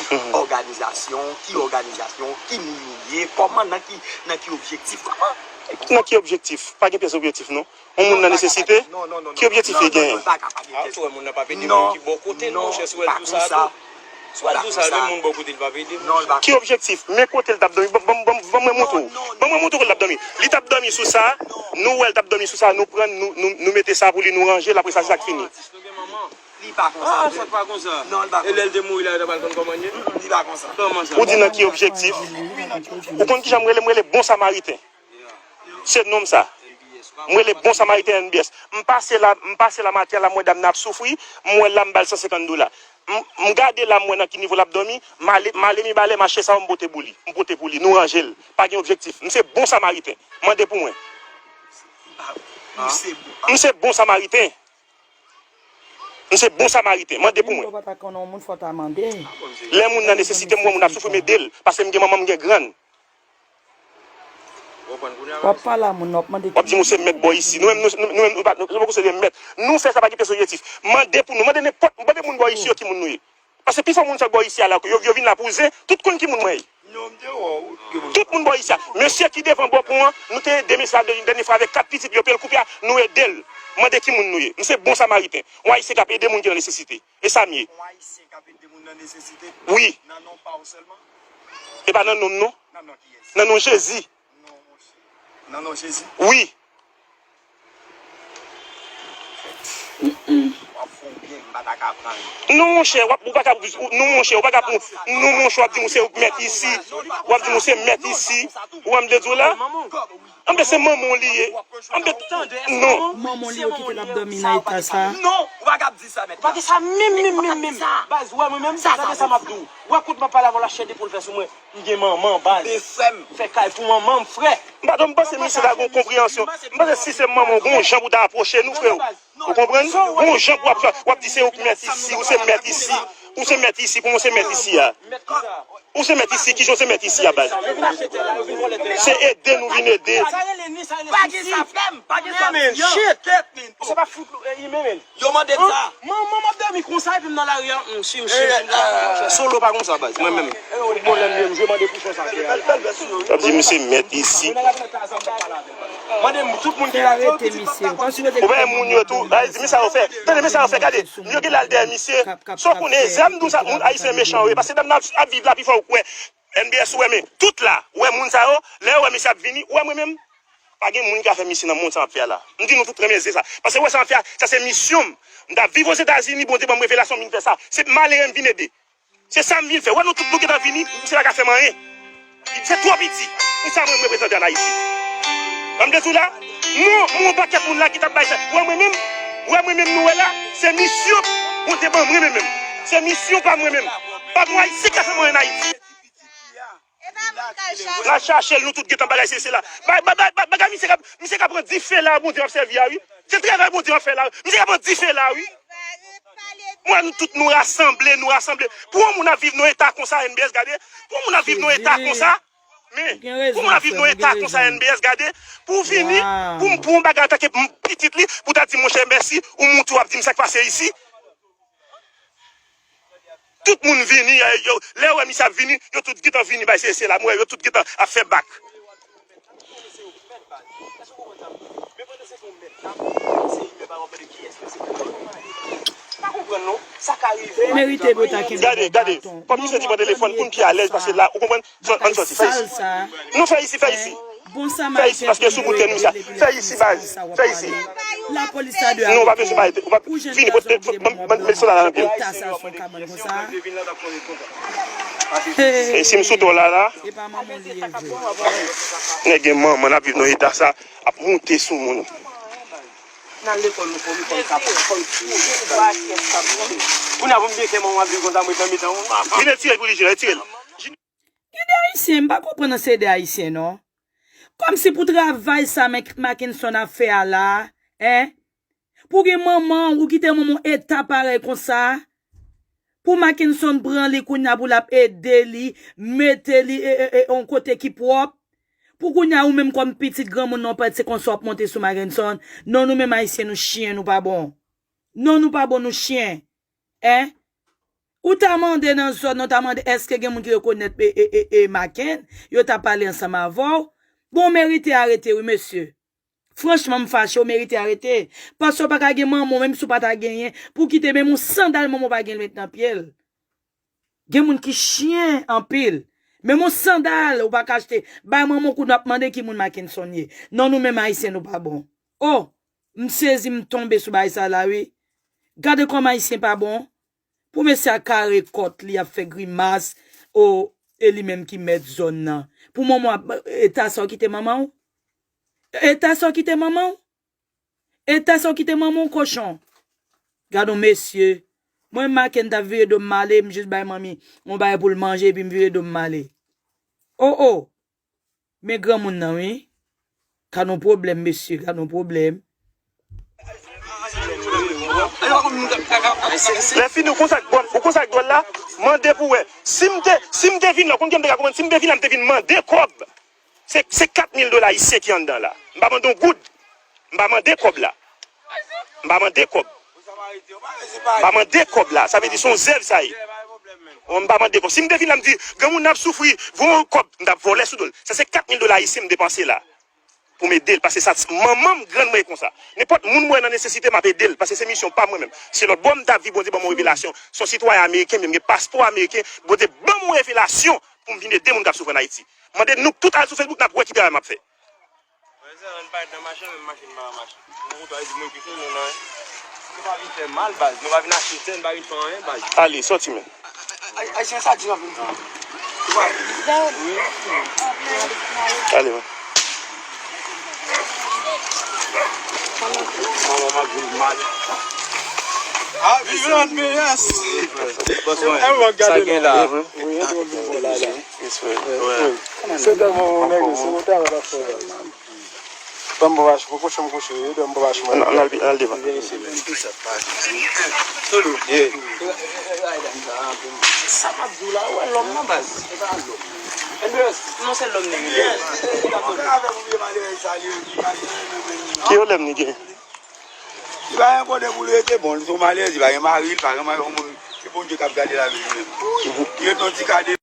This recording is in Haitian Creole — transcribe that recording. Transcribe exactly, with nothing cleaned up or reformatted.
Òganizasyon, ki òganizasyon, ki moun nou ye, kòman, nan ki, nan ki objektif, kòman? Nan ki objektif? Pa gen pyès objektif, non. Yon moun nan nesesite, ki objektif li genyen? Ah, ou wè moun nan p ap ede moun ki bò kote l, monchè, si w wè l di w sa tou. Si w wè l di w sa, menm moun bò kote l p ap ede l, monchè. Ki objektif? Men kote l t ap dòmi. Ban, ban, ban, ban mwen montre w. Ban mwen montre w kote l t ap dòmi. Li t ap dòmi sou sa, nou wè l t ap dòmi sou sa, nou pran, nou, nou, nou mete sa pou li, nou ranje l, apre sa, se sa k fini. Li pa konsa. Ah, sa pa konsa. Non, li pa konsa. E lè l te mouri la, yo ta pral konn kòman l ye? Li pa konsa. Kòman sa? Ou di nan ki objektif? Ou konn kijan m rele? M rele Bon Samariten. Se non m sa. M rele Bon Samariten N B S. M pase la, m pase la maten la, m wè dam nan ap soufri, m wè l la, m ba l san senkant dola. M, m gade la, m wè nan ki nivo l ap dòmi, m ale, m ale Mibalè, m achte sa yo, m pote pou li. M pote pou li, nou ranje l. Pa gen objektif. M se Bon Samariten. Mande pou mwen. M se Bon Samariten. M se Bon Samariten. Mande pou mwen. Menm lè w pa ta konnen yon moun, fò w ta mande. Lè moun nan nesesite, m wè moun ap soufri, m ede l. Paske m gen manman, m gen grann. W ap pale a moun nan, w ap mande. W ap di m ou se mèt bò isi. Nou menm, nou, nou, nou menm, nou pa, nou, nou poko se de mèt. Nou fè sa pa gen pyès objektif. Mande pou nou, mande nenpòt, mande moun bò isi yo ki moun nou ye. Paske pifò moun sa bò isi a la, yo, yo vin la pou zen, tout konn ki moun mwen ye. Tout moun bò isi a. Mesye ki devan bò pon an, nou te ede mesye a dènye fwa avèk kat pitit li yo, pye l koupe a, nou ede l. Mande ki moun nou ye. M se Bon Samariten. Yon Ayisyen k ap ede moun ki nan nesesite. E sa m ye. Yon Ayisyen k ap ede moun nan nesesite? Wi. Nan non pa w sèlman? E pa nan non m non. Nan non kiyès? Nan non Jezi. Non, monchè. Nan non Jezi? Wi. W ap fè w byen, m pa ta ka pran l. Non, monchè, w ap, ou pa ka, non, monchè, ou pa ka pran, non, monchè, w ap di m ou se mèt isi. W ap di m ou se mèt isi. Ou wè m te di w la? Anben, se manman w li ye. Anben, non. Manman w li yo kite l ap dòmi nan eta sa. Non, ou pa ka ap di sa, mèt la. Pa di sa menm, menm, menm, menm. Baz, ou wè mwen menm, tande sa m ap di w. Ou wè kout m ap pale avè w la, chède pou l fè sou mwen. M gen manman, baz. Fè kay pou manman m, frè. M pa, m panse misye ta gen yon konpreyansyon. M panse si se manman w, gon jan pou ta apwoche nou, frè. Ou konprann? Gon jan pou w ap, w ap di se ou k mèt isi, ou se mèt isi, ou se mèt isi, pou mwen se mèt isi a. Ou se mèt isi, kijan w se mèt isi a, baz? Se ede nou vin ede. Pa gen sa, frè m, pa gen sa. Shit. Se pa fout, eh, men, men. Yo mande m sa. Manman m ap dòmi konsa epi m nan lari a. M si, m si, m si. Solo pa konsa, baz. Mwen menm. Bon, lè m jwe, mande pou sa. Sa di m se mèt isi. Mande m tout moun ki la. Ou wè moun yo tou, ay, di men sa yo fè. Tande men sa yo fè, gade. Yo gen la dèyè misye. Sa w konnen, zam nou sa, moun ayisyen mechan yo ye. Paske dam nan ap viv la pi fò ou kwè. N B S ou wè men, tout la, ou wè moun sa yo, lè yo wè misye ap vini, ou wè mwen menm? Pa gen moun ki ka fè misye nan mond sa m ap fè a la. M di nou tout renmen di sa. Paske ou wè sa m ap fè a, sa se misyon m. M t ap viv Ozetazini, Bondye ban m revelasyon, m vin fè sa. Se malere m vin ede. Se sa m vin fè. Ou wè nou tout nou gentan vini, misye pa ka fè m anyen. Se twò piti pou sa mwen m reprezante ann Ayiti. Sa m te di w la? Non, m wè yon pakèt moun la ki t ap bay sa. Ou wè mwen menm? Ou wè mwen menm nou wè la? Se misyon Bondye ban mwen menm menm. Se misyon pa mwen menm. Pa gen Ayisyen ki ka fè m anyen ann Ayiti. N a chache l, nou tout gentan bagay se, se la. Ba-, ba-, ba-, ba-, bagay misye ka, misye ka pran dife la, Bondye ap sèvi a, wi. Se travay Bondye ap fè la, wi. Misye ka pran dife la, wi. Mwen, nou tout nou rasanble, nou rasanble. Pou yon moun ap viv nan eta konsa, N B S, gade. Pou yon moun ap viv nan eta konsa, men, pou yon moun ap viv nan eta konsa, N B S, gade. Pou w vini, pou m, pou yon bagay antanke m pitit li, pou w ta di, monchè, mèsi, ou monte w ap di m sa k pase isi. Tout moun vini, eh, yo, lè yo wè misye ap vini, yo tout gentan vini bay se, se la, m wè yo tout gentan ap fè bak. Ou merite pou ta kenbe yon bon baton. Gade, gade, kòm misye di pran telefòn pou n pi alèz, paske la, ou konprann? Ann sòti, fè isi. Nou fè isi, fè isi. Fè isi, paske sou bout tèt misye. Fè isi, baz. Fè isi. Non, ou pa bezwen pale, ou pa vini, pote, pote, ban m, ban m met sou la nan pye. E si m sou tò la, la? Nèg gen manman, n ap viv nan eta sa, ap monte sou moun. N al lekòl, nou fò lekòl k ap, lekòl kouri, nou pa achte sa pou nou. Kounye a pou m gen kè manman ap viv konsa, mwen nan mitan. Vin retire l pou li, Junior, retire l. Gen de Ayisyen, m pa konprann nan se de Ayisyen, non. Kòmsi pou travay sa Mac-, Mackenson ap fè a la, en? Pou gen manman, ou kite manman w eta parèy konsa. Pou Mackenson pran li kounye a pou l ap ede li, mete li, e, e, e, yon kote ki pwòp. Pou kounye a ou menm kòm pitit granmoun nan w pèt se konsa w ap monte sou Mackenson. Non, nou menm Ayisyen nou chen, nou pa bon. Non, nou pa bon, nou chen. En? Ou ta mande nan zòn nan, ou ta mande èske gen moun ki rekonèt e, e, e, e Maken, yo ta pale ansanm avè w. Bon, w merite arete, wi, mesye. Franchman, m fache, w merite arete. Paske w pa ka gen manman w, menm si w pa ta genyen, pou w kite menm yon sandal manman w pa gen met nan pye l. Gen moun ki chen anpil. Menm yon sandal, ou pa ka achte. Bay manman w kout, w ap mande ki moun Mackenson ye. Non, nou menm Ayisyen, nou pa bon. Oh, m sezi, m tonbe sou bagay sa la, wi. Gade kòman Ayisyen pa bon. Pou mesye a kare kòt li ap fè grimas, o, e li menm ki mèt zòn nan. Pou manman w ap, eta sa w kite manman w? Eta sa w kite manman w? Eta sa w kite manman w, kochon? Gad on mesye. Mwen, Maken, t ap vire do m ale, m jis bay manmi yon bagay pou l manje, epi m vire do m ale. O, o. Men granmoun nan, wi. Gad on pwoblèm, mesye, gad on pwoblèm. Lè fini, ou konsa ak bòl, ou konsa ak dwòl la, mande pou wè. Si m te, si m te vin la, ou konn ki m te ka konprann, si m te vin la, m te vin mande kòb. Se, se kat mil dola ayisyen ki anndan la. M pa mande yon goud. M pa mande kòb la. M pa mande kòb. M pa mande kòb la. Sa vle di se yon zèv sa ye. Oh, m pa mande kòb. Si m te vin la, m di, granmoun nan ap soufri, voye yon kòb, m t ap vòlè sou do l. Sa se kat mil dola ayisyen m depanse la. Pou m ede l, paske sa, manman m, grann mwen e konsa. Nenpòt moun mwen nan nesesite, m ap ede l, paske se misyon pa m mwen menm. Se lòt bò m t ap viv, Bondye ban m yon revelasyon. Se yon sitwayen ameriken, m gen paspò ameriken, Bondye ban m yon revelasyon pou m vin ede moun k ap soufri ann Ayiti. Mande nou tout al sou Facebook, n ap wè ki travay m ap fè. Mwen se ann parèt nan mache, menm mache m pa nan mache. Mwen kontwa di mwen kesyon nou nan. Nou pa vin fè mal, baz. Nou pa vin achte tè, nou pa vin fè anyen, baz. Ale, sòti, men. Ay, Ayisyen sa di anpil tou. Ale, men. Manman m ap vin mal. Ah, viv lan, men, yes. Sa gen la. Wi, wi. Se tèlman yon nèg, se yon tèlman l ap fè. Ban m bò mach, pou kouche m kouche, wi, ban m bò mach mwen. Ann al, ann al devan. Solo. Sa m ap di w la, ou wè lòm nan, baz. Non, se lòm li ye. Ki pwoblèm li gen? Li pa gen kote pou l rete, bon, li se yon malèz, li pa gen mari, li pa gen mari, se Bondye k ap gade lavi li menm. Li ret nan ti kade.